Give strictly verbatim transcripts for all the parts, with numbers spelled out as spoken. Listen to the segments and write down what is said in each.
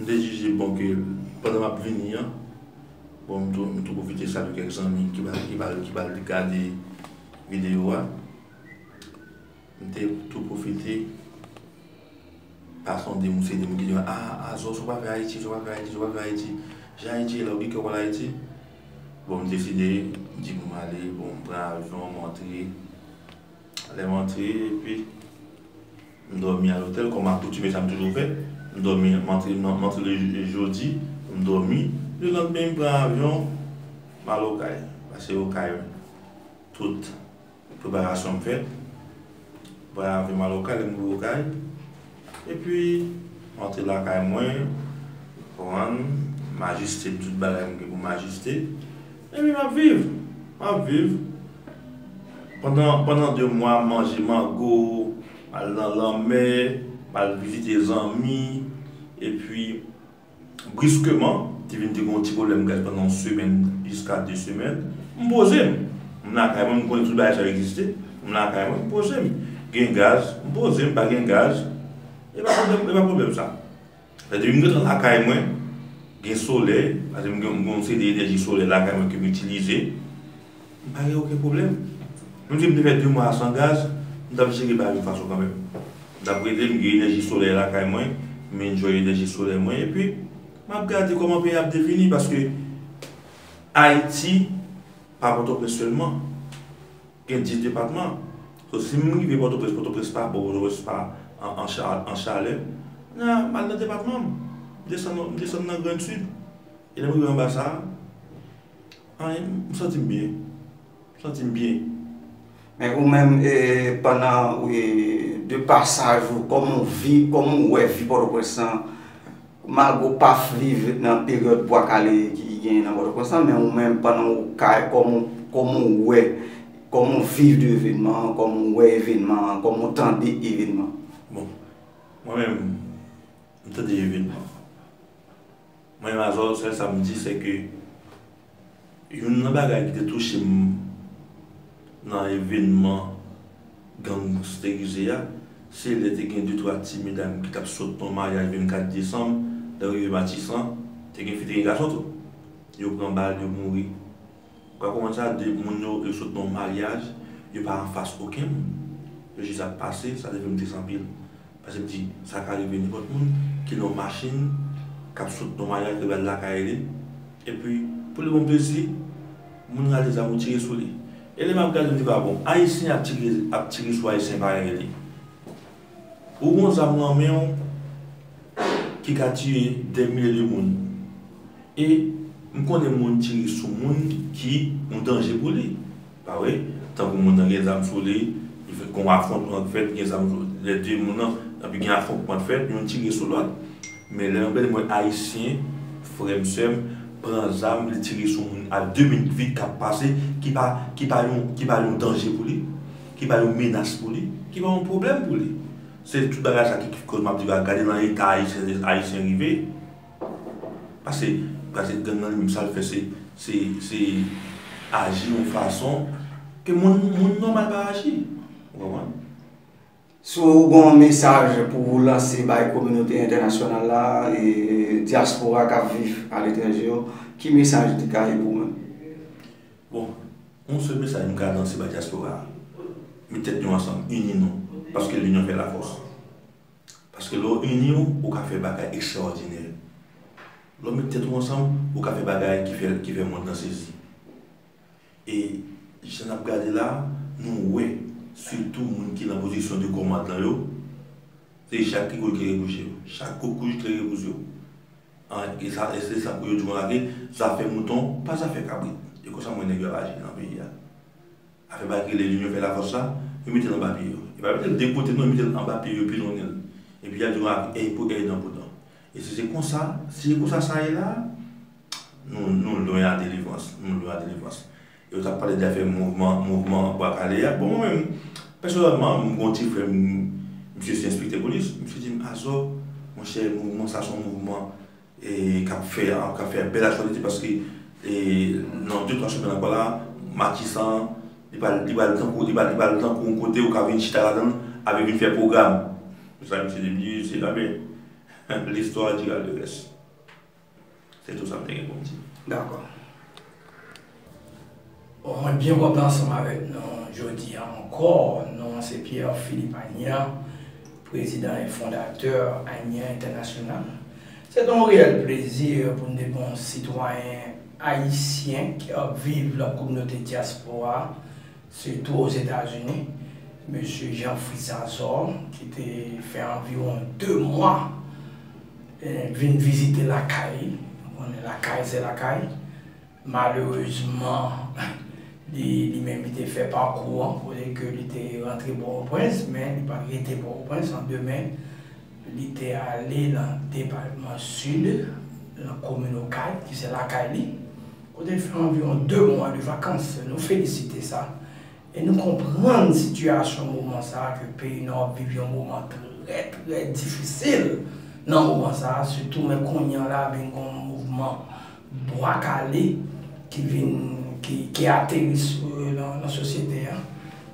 M te jije bon ke pandan m ap vini an, bon, m tou, m tou pwofite salye kèk zanmi ki pral, ki pral, ki pral gade videyo a. M te tou pwofite pa sonde moun, se de moun ki di, "Ah, Azò, sa w pa fè Ayiti, sa w pa fè Ayiti, sa w pa fè Ayiti. Jan Ayiti ye la, ou gen kè w al Ayiti?" Bon, m deside, m di pou m ale, bon, m pran avyon, m antre. Lè m antre, epi m dòmi a lotèl, kòm akoutume sa m toujou fè. M dòmi, m antre, m antre le jodi, m dòmi. Lelandmen, m pran avyon, m al Okay. Pase Okay, tout preparasyon m fèt. Pran avyon m al Okay, lè m rive Okay. Epi, m antre lakay mwen, konprann, m ajiste tout bagay m gen pou m ajiste. Epi m ap viv, m ap viv. Pandan, pandan de mwa, m manje mango, m al nan lanmè, m al vizite zanmi. Epi, briskeman, te vin te gen yon ti pwoblèm gaz pandan yon semèn jiska de semèn. M poze m. M lakay mwen, m konnen tout bagay sa yo egziste. M lakay mwen, m poze m. Gen gaz, m poze m, pa gen gaz. E pa pwoblèm, e pa pwoblèm sa. Sa depi m gentan lakay mwen, gen solèy, paske m gen, m gen yon seri de enèji solèy lakay mwen ke m itilize. M pa gen okenn pwoblèm. Menm si m te fè de mwa san gaz, m t ap jere bagay yo fason kanmenm. M t ap rete, m gen enèji solèy lakay mwen, m enjoy enèji solèy mwen, epi m ap gade kòman peyi a ap devini, paske Ayiti pa Pòtoprens sèlman. Gen dis depatman. So, si m rive Pòtoprens, Pòtoprens pa bon, Pòtoprens pa an, an cha-, an chalè, m al nan depatman m. M desann, m desann nan Grand Sud. E lè m rive anba sa a, anyen, m santi m byen. M santi m byen. Men ou menm, e, pandan, e, de pasaj ou, kòman w vi, kòman w wè vi Pòtoprens lan, malgre w pa viv nan peryòd bwa kale ki genyen nan Pòtoprens lan, men ou menm, pandan w kay, kòman, kòman w wè, kòman w viv de evènman an, kòman w wè evènman an, kòman w tande evènman an? Bon, mwen menm, m tande evènman. Mwen menm, Azò, sèl sa m di, se ke youn nan bagay ki te touche m nan evènman gangisterize a, se lè te gen de twa ti medam ki t ap sot nan maryaj vennkat desanm, lè yo rive Matisan, te gen fi, te gen gason tou. Yo pran bal, yo mouri. Ou ka konprann sa, de moun yo, yo sot nan maryaj, yo pa anfas okenn moun. Yo jis ap pase, sa te fè m tris anpil. Paske m di, sa ka rive nenpòt moun ki nan yon machin, k ap sot nan maryaj, ki pral lakay li. Epi, pou li bon plezi, moun rale zam ou tire sou li. E lè m ap gade, m di, pa bon, Ayisyen ap tire, ap tire sou Ayisyen parèy li. Ou gon zam nan men w ki ka tiye dè milye de moun. E m konnen moun tire sou moun ki yon danje pou li. Pa vre? Tankou moun nan gen zam sou li, li fè, gon afwontman k fèt, gen zam sou lè de moun nan, epi gen afwontman k fèt, youn tire sou lòt. Men lè yon bèl mwen Ayisyen, frè m, sè m, pran zam, li tire sou moun a de minit vit k ap pase, ki pa, ki pa yon, ki pa yon danje pou li, ki pa yon menas pou li, ki pa yon pwoblèm pou li. Se tout bagay sa ki, ki koz m ap di, gade nan eta Ayisyen, Ayisyen rive. Paske, paske gang nan li menm sa l fè, se, se, se aji yon fason ke moun, moun nòmal pa aji. Ou konprann? Si w gen yon mesaj pou w lanse bay kominote entènasyonal la, e dyaspora k ap viv aletranje yo, ki mesaj li ka ye pou w menm? Bon, yon sèl mesaj m ka lanse bay dyaspora a. Met tèt nou ansanm, ini nou, paske linyon fè lafòs. Paske lè w ini w, ou ka fè bagay ekstraòdinè. Lè w met tèt ou ansanm, ou ka fè bagay ki fè, ki fè mond lan sezi. E jan n ap gade la, nou wè, sitou moun ki nan pozisyon de kòmandman yo, se chak koukouy klere pou je yo. Chak koukouy klere pou je yo. An, e sa, e se sa pou yo di konsa ke zafè mouton pa zafè kabrit. E konsa m wè nèg yo ap aji nan peyi a. Afè bagay ki rele linyon fè lafòs la, yo mete l anba pye yo. Yo pa mete l de kote non, yo mete l anba pye yo, pilonnen l. Epi y ap di konsa, èy pou èy, dan pou dan. E si se konsa, si se konsa sa ye la, nou, nou lwen a delivrans, nou lwen a delivrans. E yo t ap pale de afè mouvman, mouvman Bwa Kale a. Bon, mwen menm, pèsonèlman, m gon ti frè m, misye se enspektè polis, misye di m, Azò, monchè, mouvman sa se yon mouvman, e, k ap fè, k ap fè bèl aktyalite paske, e, nan de twa semèn ankò la, Matisan, li pral, li pral tankou, li pral, li pral tankou yon kote ou ka vin chita ladan l, avè vin fè pwogram. Sa misye di m, li se, a ben, L'histoire dira le reste. Se tou sa m te gen pou m di. Dakò. Bon, mwen byen kontan ansanm avèk nou jodi a ankò. Non mwen se Pierre Philippe Agnan, prezidan e fondatè Agnan Entènasyonal. Se te yon reyèl plezi pou n te gen yon sitwayen ayisyen ki ap viv nan kominote dyaspora a, sitou Ozetazini, mesye Jean Fritz Azor, ki te fè anviwon de mwa eh, vin vizite lakay li. Nou konnen lakay se lakay. Malerezman, li, li menm li te fè pakou an, kote ke li te rantre Pòtoprens, men li pa t rete Pòtoprens, an demen, li te ale nan depatman Sid, nan komin Okay, ki se lakay li, kote l fè anviwon de mwa de vakans. Nou felisite sa. E nou konprann sitiyasyon moman sa a ke peyi nou ap viv yon moman trè, trè difisil nan moman sa a, sitou men kounye a la vin gen yon mouvman bwa kale ki vin, ki, ki ateri sou, nan, nan sosyete a.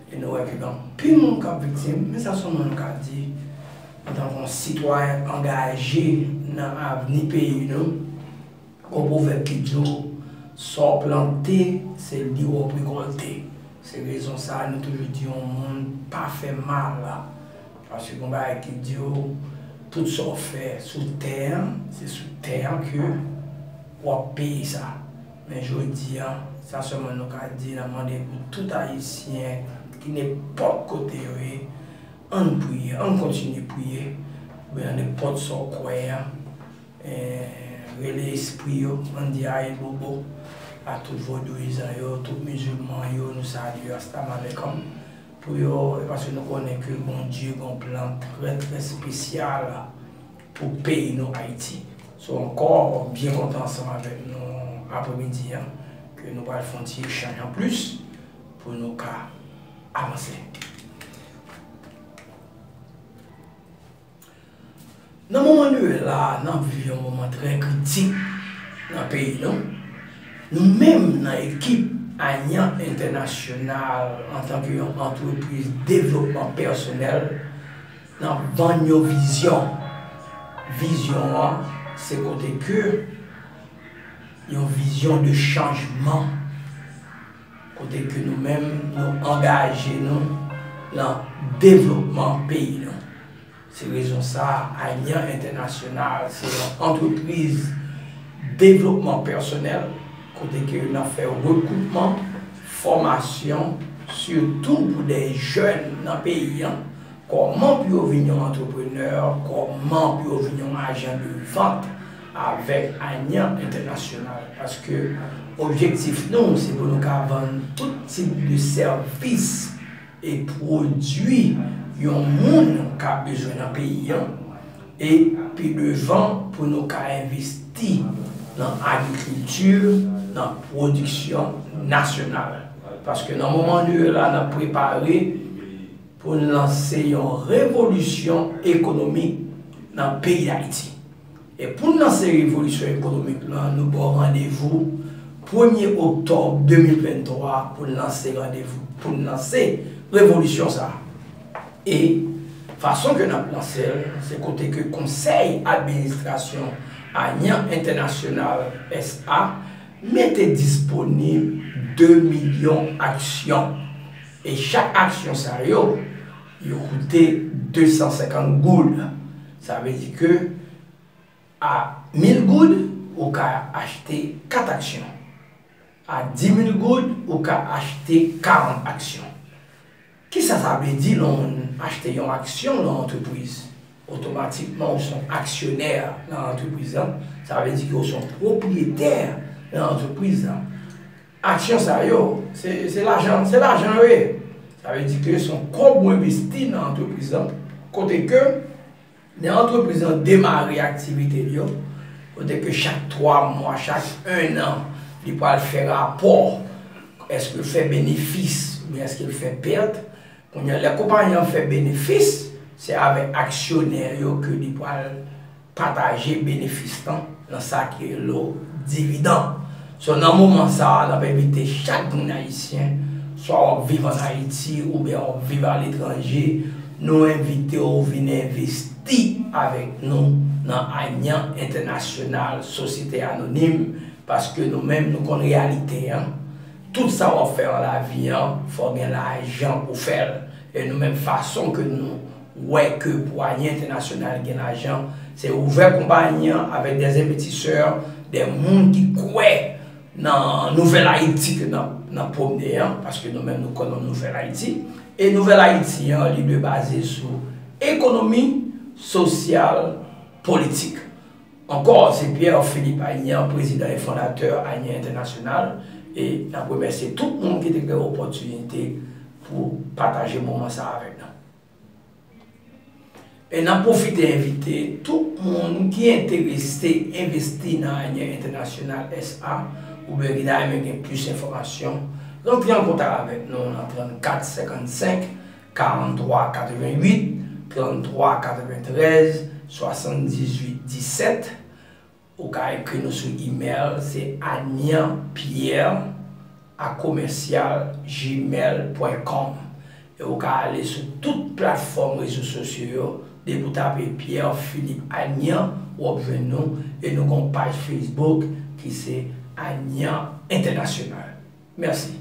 E nou wè ke gen anpil moun k ap viktim, men sa sèlman nou ka di, antanke yon sitwayen angaje nan avni peyi nou, Gon pwovèb ki di w, sa w plante, se li w ap rekòlte. Se rezon sa a nou toujou di yon moun pa fè mal. Paske gon bagay ki di w, tout sa w fè sou tè an, se sou tè an ke w ap peye sa. Men jodi a, sa sèlman nou ka di, n ap mande pou tout Ayisyen ki nenpòt kote yo ye, ann priye, ann kontinye priye, oubyen nan nenpòt sa w kwè a, eh, rele espri yo, ann di ayibobo a tout vodouyizan yo, tout mizilman yo, nou salye yo, Assalamu Alaikum, pou yo, e paske nou konnen ke Bondye gen yon plan trè, trè espesyal pou peyi nou Ayiti. So, ankò, byen kontan ansanm avèk nou apremidi a, ke nou pral fè yon ti echanj anplis pou nou ka avanse. Nan moman nou ye la a, n ap viv yon moman trè kritik nan peyi nou. Nou menm nan ekip Agnan Entènasyonal, antanke yon antrepriz devlopman pèsonèl, n ap vann yon vizyon. Vizyon an, se kote ke yon vizyon de chanjman, kote ke nou menm, nou angaje nou nan devlopman peyi nou. Se rezon sa a, Agnan Entènasyonal se yon antrepriz devlopman pèsonèl, kote ke n ap fè rekritman, fòmasyon, sitou pou de jèn nan peyi an, kòman pou yo vin yon antreprenè, kòman pou yo vin yon ajan de vant avèk Agnan Entènasyonal. Paske objektif nou, se pou nou ka vann tout tip de sèvis e pwodui yon moun ka bezwen nan peyi an, e pi devan pou nou ka envesti nan agrikilti, nan pwodiksyon nasyonal. Paske nan moman nou ye la, n ap prepare pou n lanse yon revolisyon ekonomik nan peyi Dayiti. E pou n lanse revolisyon ekonomik lan, nou ba w randevou premye oktòb de mil venntwa pou n lanse randevou, pou n lanse revolisyon sa a. E fason ke n ap lanse l, se kote ke konsèy administrasyon Agnan Entènasyonal S A mete disponib de milyon aksyon. E chak aksyon sa yo, yo koute de san senkant goud. Sa vle di ke a mil goud, ou ka achte kat aksyon. A di mil goud, ou ka achte karant aksyon. Kisa sa vle di lè yon moun achte yon aksyon nan yon antrepriz? Otomatikman, ou se yon aksyonè nan antrepriz lan. Sa vle di ke ou se yon pwopriyetè nan antrepriz lan. Aksyon sa yo, se, se lajan, se lajan yo ye. Sa vle di ke se yon kòb ou envesti nan antrepriz lan, kote ke lè antrepriz lan demare aktivite l yo, kote ke chak twa mwa, chak en an, li pral fè rapò, èske l fè benefis oubyen èske l fè pèt. Kounye a, lè konpayi an fè benefis, se avèk aksyonè yo ke li pral pataje benefis lan nan sa ki rele dividan. So, nan moman sa a, n ap envite chak moun ayisyen, swa w ap viv ann Ayiti oubyen w ap viv aletranje, nou envite w vin envesti Rete avèk nou nan Anyan Entènasyonal, Sosyete Anonim, paske nou menm nou konn reyalite an. Tout sa w ap fè an lavi an, fò w gen lajan pou fè l. E nou menm fason ke nou wè ke pou Anyan Entènasyonal gen lajan, se ouvè konpayi an avèk de envestisè, de moun ki kwè nan Nouvèl Ayiti ke n ap, n ap pwomne an, paske nou menm nou kwè nan Nouvèl Ayiti. E Nouvèl Ayiti an, li dwe baze sou ekonomi, sosyal, politik. Ankò, se Pierre Philippe Agnan, prezidan e fondatè Agnan Entènasyonal, e n ap remèsye tout moun ki te gen opòtinite pou pataje moman sa avèk nou. E n ap pwofite envite tout moun ki enterese envesti nan Agnan Entènasyonal S A oubyen ki ta renmen gen plis enfòmasyon, rantre an kontak avèk nou nan trannkat senkannsenk, karanntwa katrevennuit, tranntrwa katreventrèz, swasanndizuit disèt. Ou ka ekri nou sou imèl, se agnan pierre a komèsyal gmail pwen kòm. E ou ka ale sou tout platfòm rezo sosyo yo, depi w tape Pierre Philippe Agnan, w ap jwenn nou, e nou gen yon paj Facebook ki se Agnan Entènasyonal. Mèsi.